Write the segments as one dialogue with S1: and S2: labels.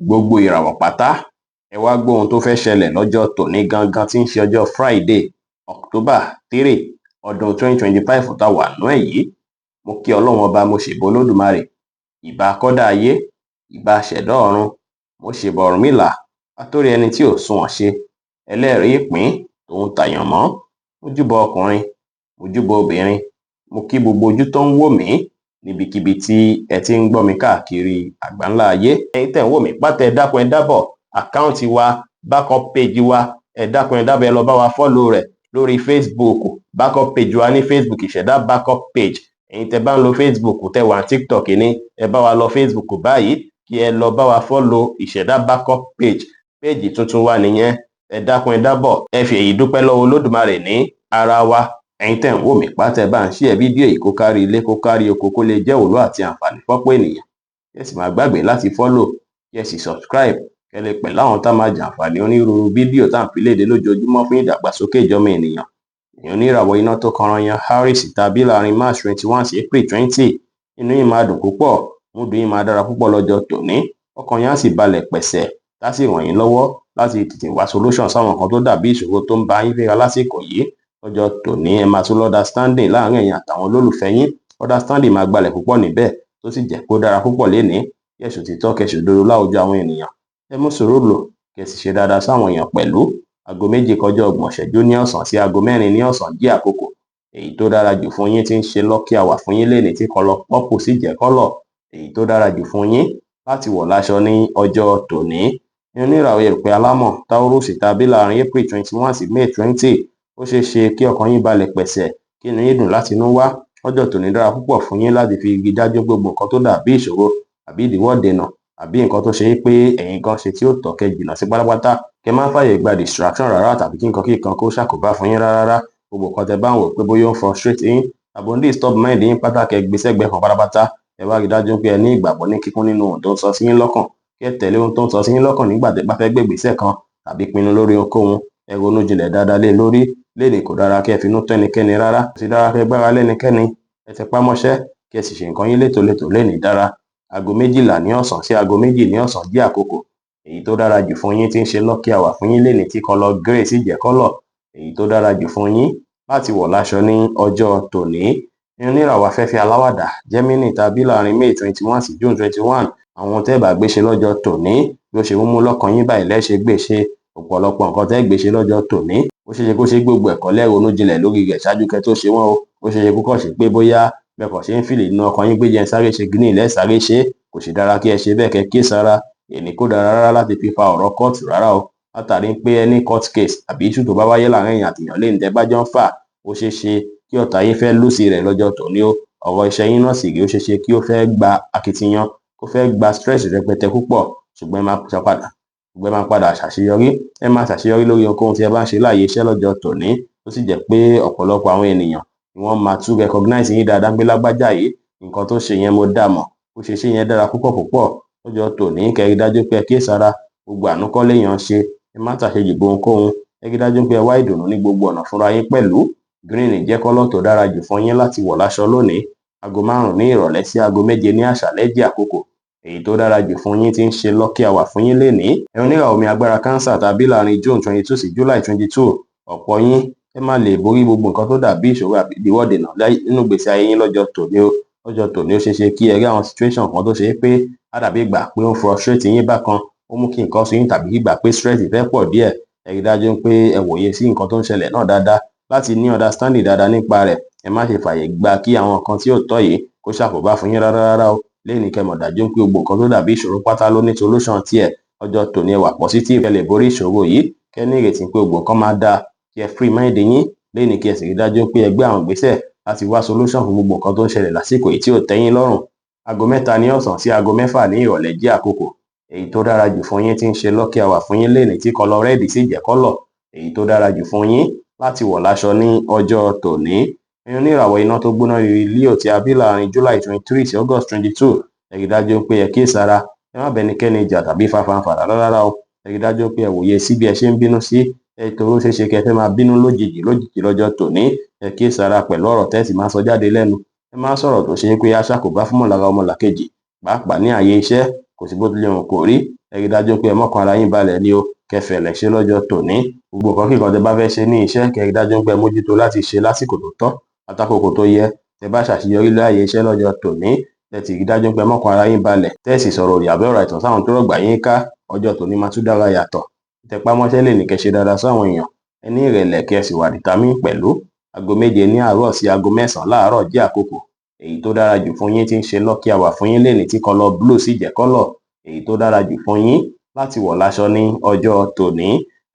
S1: Gbogbo ìràwọ̀ pátá, ẹ wá gbọ́ ohun tó fẹ́ ṣẹlẹ̀ lọ́jọ́ tòní gangan tí ń ṣe ọjọ́ Friday, October 3, ọdún 2025 tá a wà nú ẹ̀ yìí. Mo kí Ọlọ́run Ọba, mo ṣèbà Olódùmarè, ìbà akọ́dá ayé, ìbà aṣẹ̀dá ọ̀run, mo ṣèbà Ọ̀rúnmìlà, atórí ẹni tí ò sunwọ̀n ṣe, ẹlẹ́rìí ìpín tòun tàyànmọ́. Mo júbà ọkùnrin, mo júbà obìnrin, mo kí gbogbo ojú tó ń wò mí níbikíbi tí ẹ ti ń gbọ́ mi káàkiri àgbáńlá ayé. Ẹ̀yin tẹ́ ń wò mí pátá, ẹ dákun, ẹ dábọ̀, account wa, backup page wa, ẹ dákun, ẹ dábọ̀, ẹ lọ bá wa follow rẹ̀ lórí Facebook, backup page wa ní Facebook, Ìṣẹ̀dá Backup Page. Ẹ̀yin tẹ́ bá ń lo Facebook, tẹ́ wà ní TikTok ní, ẹ bá wa lọ Facebook báyìí kí ẹ lọ bá wa follow Ìṣẹ̀dá Backup Page. Péèjì tuntun wa nìyẹn. Ẹ dákun, ẹ dábọ̀, ẹ fi èyí dúpẹ́ lọ́wọ́ Olódùmarè ní ara wa. Ẹ̀yin tẹ́ ń wò mí pátá, ẹ bá ń share fídíò yìí kó kárí ilé, kó kárí oko, kó lè jẹ́ òwúlò àti àǹfààní fọ́pọ̀ ènìyàn. Kí ẹ sì má gbàgbé láti follow, kí ẹ sì subscribe, kẹ́ lè pẹ̀lú àwọn tá máa jàǹfààní onírúurú fídíò tá à ń fi léde lójoojúmọ́ fún ìdàgbàsókè ìjọmọ ènìyàn. Èèyàn oníràwọ̀ iná tó kanran yan Aries tàbí láàrin March 21 sí April 20, inú yín máa dùn púpọ̀, mood yín máa dára púpọ̀ lọ́jọ́ tòní, ọkàn yín á sì balẹ̀ pẹ̀sẹ̀, tá sì ràn yín lọ́wọ́ láti tètè wá solution sáwọn nǹkan tó dàbí ìṣòro tó ń bá yín fínra lásìkò yìí. Lọ́jọ́ tòní, ẹ máa tún lọ understanding láàrin ẹ̀yin àtàwọn olólùfẹ́ yín. Understanding máa gbalẹ̀ púpọ̀ níbẹ̀, tó sì jẹ́ kó dára púpọ̀ lénìí. Kí ẹ ṣòtítọ́, kẹ́ ṣòdodo láwùjọ àwọn ènìyàn, ẹ mú sùúrù lò, kẹ́ sì ṣe dáadáa sáwọn èèyàn pẹ̀lú. Aago 2 kọjá 30 ìṣẹ́jú ní ọ̀sán sí aago 4 ní ọ̀sán jẹ́ àkókò èyí tó dára jù fún yín tí ń ṣe lucky hour fún yín lénìí, tí colour purple sì jẹ́ colour èyí tó dára jù fún yín láti wọ̀ láṣọ ní ọjọ́ tòní. Oníràwọ̀ erùpẹ̀ alámọ̀ Taurus tàbí láàrin April 21 sí May 20, ó ṣeé ṣe kí ọkàn yín balẹ̀ pẹ̀sẹ̀, kí inú yín dùn láti inú wá. Lọ́jọ́ tòní dára púpọ̀ fún yín láti fi igi dájú gbogbo nǹkan tó dàbí ìṣòro àbí ìdíwọ́ dènà àbí nǹkan tó ṣe é pé ẹ̀yin gan ṣe tí ó tọ́, kẹ́ jìnnà sí pátápátá. Kẹ́ má fààyè gba distraction rárá tàbí kí nǹkan kíkan kó ṣàkóbá fún yín rárá. Gbogbo nǹkan tẹ́ bá ń wò pé bóyá ó ń frustrate yín tàbí ó ń disturb mind yín pátá, kẹ́ gbé sẹ́gbẹ̀ẹ́ kan pátápátá. Ẹ wá rí dájú pé ẹ ní ìgbàgbọ́ ní kíkún nínú ohun tó ń sọ sí yín lọ́kàn, kí ẹ tẹ̀lé ohun tó ń sọ sí yín lọ́kàn nígbà tẹ́ bá fẹ́ gbé ìgbésẹ̀ kan tàbí pinnu lórí ohunkóhun. Ẹ ronú jinlẹ̀ dáadáa lé lórí. Lénìí, kò dára kí ẹ finú tán ẹnikẹ́ni rárá, kò sì dára kí ẹ gbára lẹ́nikẹ́ni. Ẹ tẹpá mọ́ṣẹ́, kí ẹ sì ṣe nǹkan yín létòlétò. Lénìí dára. Aago 12 ní ọ̀sán sí aago 2 ní ọ̀sán jẹ́ àkókò èyí tó dára jù fún yín tí ń ṣe lucky hour fún yín lénìí, tí colour grey sì jẹ́ colour èyí tó dára jù fún yín láti wọ̀ láṣọ ní ọjọ́ tòní. Oníràwọ̀ afẹ́fẹ́ aláwàdà Gemini tàbí láàrin May 21 sí June 21, àwọn tẹ́ bá gbé ṣe lọ́jọ́ tòní, bí ó ṣe mú lọ́kàn yín báyìí lẹ́ ṣe gbé ṣe. Ọ̀pọ̀lọpọ̀ nǹkan tẹ́ gbé ṣe lọ́jọ́ tòní, ó ṣeé ṣe kó ṣe gbogbo ẹ̀kọ́ lẹ́rònú jinlẹ̀ lórí rẹ̀ ṣáájú kẹ́ tó ṣe wọ́n o. Ó ṣeé ṣe kó kàn ṣe pé bóyá bẹ́ẹ̀ kàn ṣe ń feel nínú ọkàn yín pé jẹ́ ń sáré ṣe gíní lẹ́ sáré ṣe. Kò sì dára kí ẹ ṣe bẹ́ẹ̀, kẹ́ kíyèsára. Èní kò dára rárá láti fi fa ọ̀rọ̀ kóòtù rárá o, látàrí pé any court case àbí issue tó bá wáyé láàrin ẹ̀yin àtèèyàn lẹ́yìn tẹ́ bá jọ ń fà, ó ṣeé ṣe kí ọ̀tá yín fẹ́ lose rẹ̀ lọ́jọ́ tòní o. Ọ̀rọ̀ iṣẹ́ yín náà sì rí, ó ṣeé ṣe kí ó fẹ́ gba akitiyan, kó fẹ́ gba stress rẹpẹtẹ púpọ̀, ṣùgbọ́n ẹ máa padà ṣàṣeyọrí. Ẹ máa ṣàṣeyọrí lórí ohunkóhun tí ẹ bá ń ṣe láàyè iṣẹ́ lọ́jọ́ tòní, tó sì jẹ́ pé ọ̀pọ̀lọpọ̀ àwọn ènìyàn ni wọ́n máa tún recognize yín dáadáa pé lágbájá yìí, nǹkan tó ṣe yẹn, mo dá mọ̀, bó ṣe ṣe yẹn dára púpọ̀ púpọ̀. Lọ́jọ́ tòní, kẹ́ rí dájú pé ẹ kíyèsára. Gbogbo àánú kọ́ léèyàn ṣe. Ẹ má ṣàṣejù bo ohunkóhun. Ẹ rí dájú pé ẹ wá ìdùnnú ní gbogbo ọ̀nà fúnra yín pẹ̀lú. Green jẹ́ colour tó dára jù fún yín láti wọ̀ láṣọ lónìí. Aago 5 ní ìrọ̀lẹ́ sí aago 7 ní àṣálẹ́ jẹ́ àkókò èyí tó dára jù fún yín tí ń ṣe lucky hour fún yín lénìí. Ẹ oníràwọ̀ omi agbára Cancer tàbí láàrin June 22 sí July 22, ọ̀pọ̀ yín, ẹ má lè borí gbogbo nǹkan tó dàbí ìṣòro àbí ìdíwọ́ dènà nínú ìgbésí ayé yín lọ́jọ́ tòní o. Lọ́jọ́ tòní, ó ṣeé ṣe kí ẹ rí àwọn situation kan tó ṣe é pé á dàbí ìgbà pé ó ń frustrate yín bákan, ó mú kí nǹkan sú yín tàbí ìgbà pé stress fẹ́ pọ̀ díẹ̀. Ẹ rí dájú pé ẹ wòye sí nǹkan tó ń ṣẹlẹ̀ náà dáadáa láti ní understanding dáadáa nípa rẹ̀. Ẹ má ṣe fààyè gba kí àwọn nǹkan tí ò tọ́ yìí kó ṣàkóbá fún yín rárá rárá o. Lénìí, kẹ́ mọ̀ dájú pé gbogbo nǹkan tó dàbí ìṣòro pátá ló ní solution tiẹ̀. Ọjọ́ tòní, ẹ wà positive, ẹ lè borí ìṣòro yìí. Kẹ́ ní ìrètí pé gbogbo nǹkan máa dáa, kí ẹ free mind yín lénìí, kí ẹ sì rí dájú pé ẹ gbé àwọn ìgbésẹ̀ láti wá solution fún gbogbo nǹkan tó ń ṣẹlẹ̀ lásìkò yìí tí ò tẹ́ yín lọ́rùn. Aago 3 ní ọ̀sán sí aago 6 ní ìrọ̀lẹ́ jẹ́ àkókò èyí tó dára jù fún yín tí ń ṣe lucky hour fún yín lénìí, tí colour red sì jẹ́ colour èyí tó dára jù fún yín láti wọ̀ láṣọ ní ọjọ́ tòní. Oníràwọ̀ iná tó gbóná riri Leo tí a bí láàrin July 23 sí August 22, ẹ rí dájú pé ẹ kíyèsára. Ẹ má bẹnikẹ́ni jà tàbí fa fàǹfà rárá rárá o. Ẹ rí dájú pé ẹ wòye sí bí ẹ ṣe ń bínú sí ẹ, torí ó ṣeé ṣe kí ẹ fẹ́ máa bínú lójijì lójijì lọ́jọ́ tòní. Ẹ kíyèsára pẹ̀lú ọ̀rọ̀ tẹ́ sì máa sọ jáde lẹ́nu. Ẹ má sọ̀rọ̀ tó ṣe pé á ṣàkóbá fún mọ̀lára ọmọlàkejì, pàápàá ní ààyè iṣẹ́. Kò sí bó tilẹ̀ hùn kó rí, ẹ rí dájú pé ẹ mọ́kàn ara yín balẹ̀ ni o, kẹfẹ̀lẹ̀ ṣe lọ́jọ́ tòní. Gbogbo nǹkan kíkan tẹ bá fẹ́ ṣe ní iṣẹ́, kẹ́ rí dájú pé ẹ mójútó láti ṣe lásìkò tó tọ́ àtàkókò tó yẹ. Tẹ bá ṣàṣeyọrí láàyè iṣẹ́ lọ́jọ́ tòní, ẹ ti rí dájú pé ẹ mọ́kàn ara yín balẹ̀, tẹ́ sì sọ̀rọ̀ òdì àbí ọ̀rọ̀ àìtàn sáwọn tó rọ̀gbà yín ká. Ọjọ́ tòní máa tún dára yàtọ̀. Tẹpá mọ́ṣẹ́ lè ní kẹ́ ṣe dáadáa sáwọn èèyàn, ẹ ní ìrẹ̀lẹ̀ kí ẹ sì wà determined pẹ̀lú. Aago 7 ní àárọ̀ sí aago 9 láàárọ̀ jẹ́ àkókò èyí tó dára jù fún yín tí ń ṣe lucky hour fún yín lénìí, tí kọlọ blue sì jẹ́ kọ́lọ̀ èyí tó dára jù fún yín láti wọ̀ láṣọ ní ọjọ́ tòní.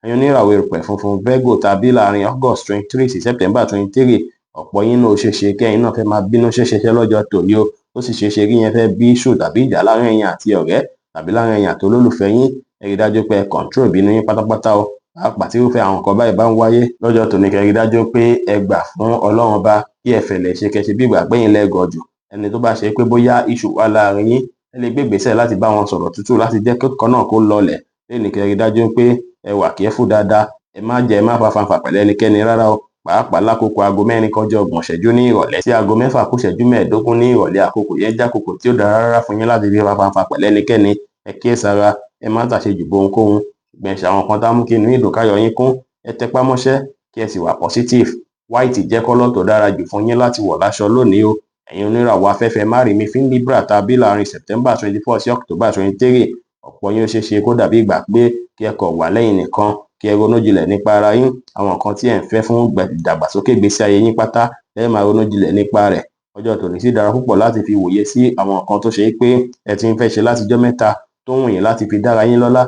S1: Ẹ̀yin oníràwọ̀ erùpẹ̀ funfun Virgo tàbí láàrin August 23 sí September 23, ọ̀pọ̀ yín náà ó ṣeé ṣe kẹ́yin náà fẹ́ máa bínú ṣeéṣeṣẹ́ lọ́jọ́ tòní o. Ó sì ṣeé ṣe kí yẹn fẹ́ bí issue tàbí ìjà láàrin ẹ̀yin àti ọ̀rẹ́ tàbí láàrin ẹ̀yin àti olólùfẹ́ yín. Ẹ rí dájú pé ẹ control ìbínú yín pátápátá o, pàápàá tí irúfẹ́ àwọn nǹkan báyìí bá ń wáyé lọ́jọ́ tòní. Kẹ́ rí dájú pé ẹ gbà fún Ọlọ́run Ọba, kí ẹ fẹ̀lẹ̀ ṣe, kẹ́ ṣe bí ìgbà pé yín lẹ́gọ̀ọ́ jù. Ẹni tó bá ṣe pé bóyá issue wà láàrin yín, ẹ lè gbé ìgbésẹ̀ láti bá wọn sọ̀rọ̀ tútù láti jẹ́ kíkan náà kó lọlẹ̀. Lẹ́yìn, kẹ́ rí dájú pé ẹ wà careful dáadáa, ẹ má jẹ́ ẹ má fa fanfà pẹ̀lú ẹnikẹ́ni rárá o, pàápàá lákòókò aago 4:30 ní ìrọ̀lẹ́ sí aago 5:45 ní ìrọ̀lẹ́. Àkókò yẹn jẹ́ àkókò tí ó dára rárá fún yín láti fi fa fanfà pẹ̀lú ẹnikẹ́ni. Ẹ kíyèsára, ẹ má tàṣejù bo ohunkóhun, ṣùgbọ́n ẹ ṣe àwọn kan tá mú kí inú yín dùn, káyọ̀ yín kún. Ẹ tẹpá mọ́ṣẹ́ kí ẹ sì wà positive. White jẹ́ kọ́lọ̀ tó dára jù fún yín láti wọ̀ láṣọ lónìí o. Ẹ̀yin oníràwọ̀ afẹ́fẹ́ márìímífín Libra tàbí láàrin September 24 sí October 23, ọ̀pọ̀ yín ó ṣeé ṣe kó dàbí ìgbà pé kí ẹ kọ̀ wà lẹ́yìn nìkan, kí ẹ ronú jinlẹ̀ nípa ara yín. Àwọn nǹkan tí ẹ̀ ń fẹ́ fún ìdàgbàsókè ìgbésí ayé yín pátá ẹ máa ronú jinlẹ̀ nípa rẹ̀. Ọjọ́ tòní sì dára púpọ̀ láti fi wòye sí àwọn nǹkan tó ṣe é pé ẹ ti ń fẹ́ ṣe látijọ́ mẹ́ta, tó wù yín láti fi dára yín lọ́lá,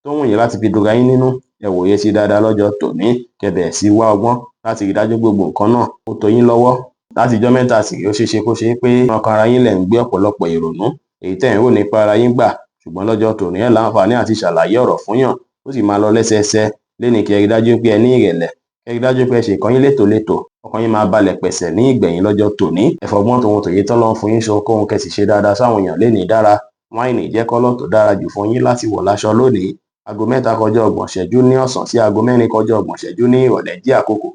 S1: tó wù yín láti fi dùnra yín nínú. Ẹ wòye sí dáadáa lọ́jọ́ tòní, kẹ́ bẹ̀rẹ̀ sí wá ọgbọ́n láti rí dájú gbogbo nǹkan náà ó tó yín lọ́wọ́. Látijọ́ mẹ́ta sì ó ṣeé ṣe kó ṣe pé ọkàn ara yín lẹ̀ ń gbé ọ̀pọ̀lọpọ̀ ìrònú èyí tẹ́ ń rò nípa ara yín gbà, ṣùgbọ́n lọ́jọ́ tòní ẹ láǹfààní àti ṣàlàyé ọ̀rọ̀ fún yàn, ó sì máa lọ lẹ́sẹẹsẹ. Lénìí, kẹ́ rí dájú pé ẹ ní ìrẹ̀lẹ̀, kẹ́ rí dájú pé ẹ ṣe nǹkan yín létòlétò, ọkàn yín máa balẹ̀ pẹ̀sẹ̀ ní ìgbẹ̀yìn lọ́jọ́ tòní. Ẹ fọgbọ́n tòun tòye tọ́lọ́run fún yín ṣe ohunkóhun, kẹ́ sì ṣe dáadáa sáwọn èèyàn lénìí dára. Wáìnì jẹ́ kọ́lọ̀ tó dára jù fún yín láti wọ̀ láṣọ lónìí. Aago 3:30 ní ọ̀sán sí aago 3:40 ní ìrọ̀lẹ́ jẹ́ àkókò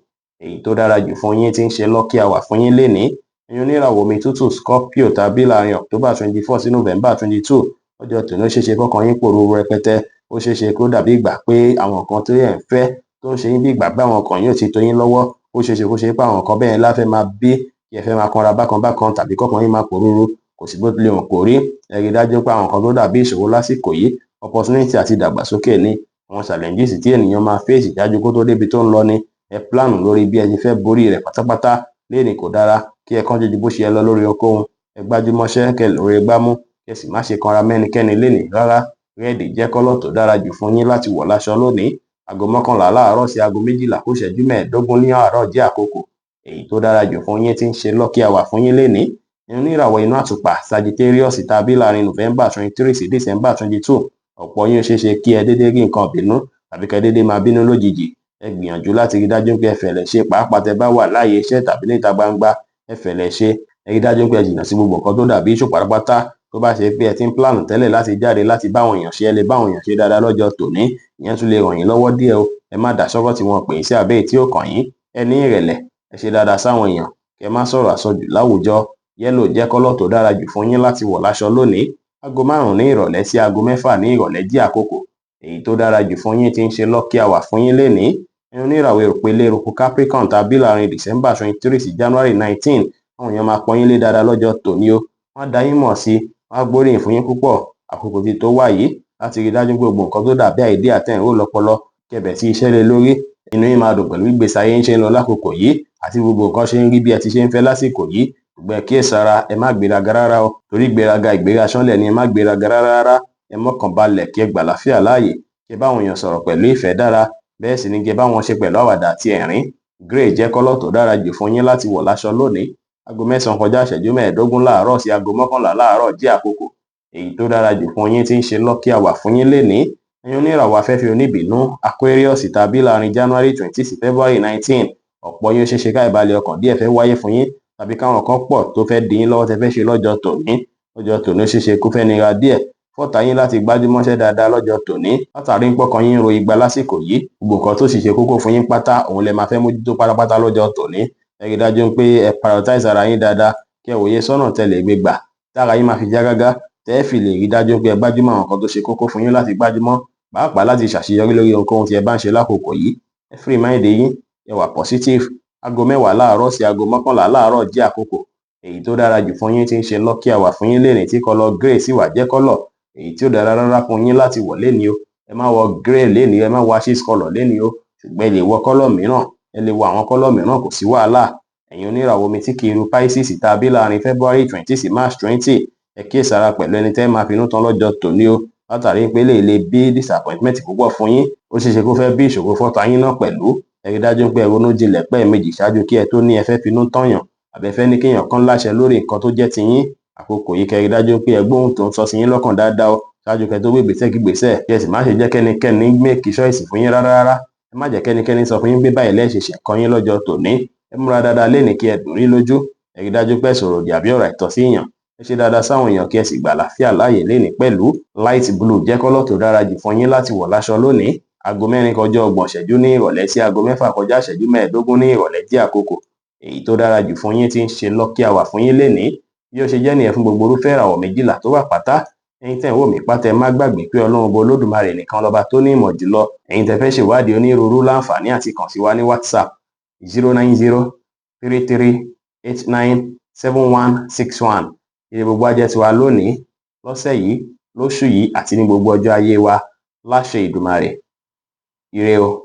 S1: èyí tó dára jù fún yín tí ń ṣe lucky hour fún yín lénìí. Ẹ̀yin oníràwọ̀ omi tútù Scorpio tàbí láàrin October 24 sí November 22, ọjọ́ tòní ó ṣeé ṣe kọ́kàn yín pòrúurú rẹpẹtẹ. Ó ṣeé ṣe kó dàbí ìgbà pé àwọn nǹkan tó ẹ̀ ń fẹ́ tó ń ṣe yín bí ìgbà pé àwọn kan yóò ti tó yín lọ́wọ́. Ó ṣeé ṣe kó ṣe pé àwọn nǹkan bẹ́ẹ̀ la fẹ́ máa bí kí ẹ fẹ́ máa kanra bákan bákan tàbí kọ́kàn yín máa pòrúurú. Kò sí bó tilẹ̀ hùn kó rí, ẹ rí dájú pé àwọn nǹkan tó dàbí ìṣòro lásìkò yìí, opportunity àti ìdàgbàsókè ni. Àwọn challenges tí ènìyàn máa face ṣáájú kó tó débi tó ń lọ ni. Ẹ plan lórí bí ẹ ṣe fẹ́ borí rẹ̀ pátápátá. Lénìí, kò dára kí ẹ kánjú ju bó ṣe yẹ lọ lórí ohunkóhun. Ẹ gbájúmọ́ṣẹ́, kẹ́ lóore gbámú, kẹ́ sì má ṣe kanra mẹ́nikẹ́ni lénìí rárá. Red jẹ́ kọ́lọ̀ tó dára jù fún yín láti wọ̀ láṣọ lónìí. Aago 11 láàárọ̀ sí aago 11:45 ní àárọ̀ jẹ́ àkókò èyí tó dára jù fún yín tí ń ṣe lucky hour fún yín lénìí. Oníràwọ̀ inú àtùpà Sagittarius tàbí láàrin November 23 sí December 22, ọ̀pọ̀ yín ó ṣeé ṣe kí ẹ dédé rí nǹkan bínú tàbí kẹ́ dédé máa bínú lójijì. Ẹ gbìyànjú láti rí dájú pé ẹ fẹ̀lẹ̀ ṣe, pàápàá tẹ́ bá wà láàyè iṣẹ́ tàbí níta gbangba. Ẹ fẹ̀lẹ̀ ṣe, ẹ rí dájú pé ẹ jìnnà sí gbogbo nǹkan tó dàbí issue pátápátá. Tó bá ṣe pé ẹ ti ń plan tẹ́lẹ̀ láti jáde láti bá àwọn èèyàn ṣe, ẹ lè bá àwọn èèyàn ṣe dáadáa lọ́jọ́ tòní. Ìyẹn tún lè ràn yín lọ́wọ́ díẹ̀ o. Ẹ má dá sọ́rọ̀ tí wọ́n pè yín sí àbí èyí tí ó kàn yín. Ẹ ní ìrẹ̀lẹ̀, ẹ ṣe dáadáa sáwọn èèyàn, kẹ́ má sọ̀rọ̀ àsọjù láwùjọ. Yellow jẹ́ kọ́lọ̀ tó dára jù fún yín láti wọ̀ láṣọ lónìí. Aago 5 ní ìrọ̀lẹ́ sí aago 6 ní ìrọ̀lẹ́ jẹ́ àkókò èyí tó dára jù fún yín tí ń ṣe lucky hour fún yín lénìí. Ẹ̀yin oníràwọ̀ erùpẹ̀ eléruku Capricorn tàbí láàrin December 23 sí January 19, àwọn èèyàn máa pọ́n yín lé dáadáa lọ́jọ́ tòní o. Wọ́n á dá yín mọ̀ sí, wọ́n á gbóríyìn fún yín púpọ̀. Àkókò ti tó wà yìí láti rí dájú pé gbogbo nǹkan tó dàbí idea tẹ́ ń rò lọ́pọlọ, kẹ́ bẹ̀rẹ̀ sí iṣẹ́ lé lórí. Inú yín máa dùn pẹ̀lú ìgbésí ayé yín ṣe ń lọ lákòókò yìí àti gbogbo nǹkan ṣe ń rí bí ẹ ti ṣe ń fẹ́ lásìkò yìí. Ṣùgbọ́n ẹ kíyèsára, ẹ má gbéraga rárá o, torí gbéraga ìgbéra ṣánlẹ̀ ni. Ẹ má gbéraga rárá rárá. Ẹ mọ́kàn balẹ̀, kí ẹ gbàlàáfíà láàyè, kí ẹ bá àwọn èèyàn sọ̀rọ̀ pẹ̀lú ìfẹ́ dára, bẹ́ẹ̀ sì ni kí ẹ bá wọn ṣe pẹ̀lú àwàdà àti ẹ̀rín. Grey jẹ́ kọ́lọ̀ tó dára jù fún yín láti wọ̀ láṣọ lónìí. Aago 8:45 láàárọ̀ sí aago 11 láàárọ̀ jẹ́ àkókò èyí tó dára jù fún yín tí ń ṣe lucky hour fún yín lénìí. Ẹ̀yin oníràwọ̀ afẹ́fẹ́ oníbínú Aquarius tàbí láàrin January 20 sí February 19, ọ̀pọ̀ yín ó ṣeé ṣe ká ìbalẹ̀ ọkàn díẹ̀ fẹ́ wáyé fún yín tàbí káwọn kan pọ̀ tó fẹ́ dín yín lọ́wọ́ tẹ́ fẹ́ ṣe lọ́jọ́ tòní. Lọ́jọ́ tòní, ó ṣeé ṣe kó fẹ́ nira díẹ̀ fọ́tàá yín láti gbájúmọ́ṣẹ́ dáadáa lọ́jọ́ tòní, látàrí ń pọ́kàn yín ro igba lásìkò yìí. Gbogbo nǹkan tó sì ṣe kókó fún yín pátá òun lẹ máa fẹ́ mójútó pátápátá lọ́jọ́ tòní. Ẹ rí dájú pé ẹ prioritize ara yín dáadáa, kí ẹ wòye sọ́nà tẹ́ lè gbé gbà tára yín máa fi já gágá. Tẹ́ ẹ fi lè rí dájú pé ẹ gbájúmọ́ àwọn nǹkan tó ṣe kókó fún yín láti gbájúmọ́, pàápàá láti ṣàṣeyọrí lórí ohunkóhun tí ẹ bá ń ṣe lákòókò yìí. Ẹ free mind yín, ẹ wà positive. Aago 10 láàárọ̀ sí aago 11 láàárọ̀ jẹ́ àkókò èyí tó dára jù fún yín, tí ń ṣe lucky hour fún yín lénìí, tí colour grey sì wà jẹ́ colour èyí tí ó dára rárá fún yín láti wọ̀ lénìí o. Ẹ má wọ grey lénìí, ẹ má wọ ashes colour lénìí o, ṣùgbọ́n ẹ lè wọ colour mìíràn, ẹ lè wọ àwọn colour mìíràn, kò sí wàhálà. Ẹ̀yin oníràwọ̀ omi tí kì í ru Pisces tá a bí láàrin February 20 sí March 20, ẹ kíyèsára pẹ̀lú ẹni tẹ́ máa finú tán lọ́jọ́ tòní o, látàrí pé lè bí disappointment púpọ̀ fún yín. Ó ṣeé ṣe kó fẹ́ bí ìṣòro fọ́ta yín náà pẹ̀lú. Ẹ rí dájú pé ẹ ronú jinlẹ̀ pẹ́ẹ̀mejì ṣáájú kí ẹ tó ní ẹ fẹ́ finú tọ̀yàn àbẹ fẹ́ ní kéèyàn kan láṣẹ lórí nǹkan tó jẹ́ tiyín. Àkókò yìí, kẹ́ rí dájú pé ẹ gbóhùn tó ń sọ sí yín lọ́kàn dáadáa o, ṣáájú kẹ́ tó gbé ìgbésẹ̀ kígbésẹ̀, kí ẹ sì má ṣe jẹ́ kẹ́nikẹ́ni make choice fún yín rárá rárá. Ẹ má jẹ́ kẹ́nikẹ́ni sọ fún yín pé báyìí lẹ́ ṣe ṣe nǹkan yín lọ́jọ́ tòní. Ẹ múra dáadáa lénìí kí ẹ dùn rí lójú. Ẹ rí dájú pé sọ̀rọ̀ òdì àbí ọ̀rọ̀ àìtọ́ sí èèyàn. Ẹ ṣe dáadáa sáwọn èèyàn, kí ẹ sì gbà àlàáfíà láàyè lénìí pẹ̀lú. Light blue jẹ́ colour tó dára jù fún yín láti wọ̀ láṣọ lónìí. Aago 4 kọjá 30 ìṣẹ́jú ní ìrọ̀lẹ́ sí aago 6 kọjá ìṣẹ́jú 15 ní ìrọ̀lẹ́ jẹ́ àkókò èyí tó dára jù fún yín, tí ń ṣe lucky hour fún yín lénìí. Bí ó ṣe jẹ́ nìyẹn fún gbogbo irúfẹ́ ìràwọ̀ 12 tó wà pátá. Ẹ̀yin tẹ́ ń wò mí pátá, ẹ má gbàgbé pé Ọlọ́run Ọba Olódùmarè nìkan lọ́ba tó ní ìmọ̀ jùlọ. Ẹ̀yin tẹ́ fẹ́ ṣèwádìí onírúurú láǹfààní àti kàn sí wa ní WhatsApp, 09033897161. Ire gbogbo á jẹ́ tiwa lónìí, lọ́sẹ̀ yìí, lóṣù yìí àti ní gbogbo ọjọ́ ayé wa láṣẹ Ìdùmarè. Ire o.